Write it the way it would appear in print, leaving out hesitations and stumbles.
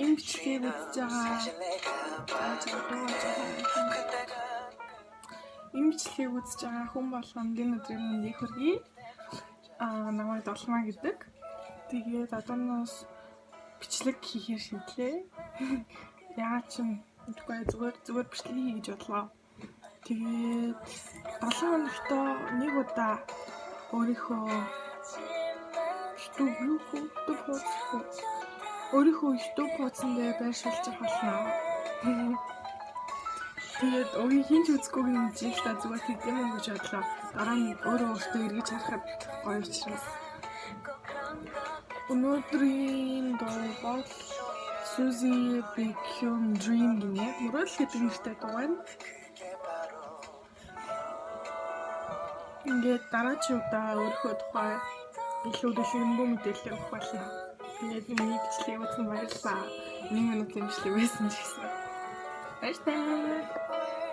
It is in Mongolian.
Энэ бичлэгийг үзэж байгаа. Энэ бичлэгийг үзэж байгаа хүн болгонд энэ өдрийн мэндийг хүргэе. Намайг Долмаа гэдэг. Тэгээд одооноос бичлэг хийхээр шийдлээ. Яагаад ч юм мэдгүй, зүгээр зүгээр бичлэг хий гэж бодлоо. Тэгээд 7 хоногтоо нэг удаа өөрийнхөө YouTube юу YouTube хуудас, өөрийнхөө YouTube хуудсан дээр байршуулчих болно. Тэгээд өөрийг хэн ч үзэхгүй юм чи л та, зүгээр тэгдэм юм гэж бодлоо. Дараа нь өөрөө өөртөө эргэж харахад гоё учраас. Өнөөдрийн дуу бол Suzy Baekhyun "Dream" гинэ. Мөрөөдөл гэдэг нэртэй дуу байна. Ингээд дараагийн удаа өөрийнхөө тухай илүү дэлгэрэнгүй мэдээлэл өгөх болно. Тэгээд миний бичлэгийг үзсэн баярлалаа. 1 минутын бичлэг байсан ч гэсэн. Баяртай.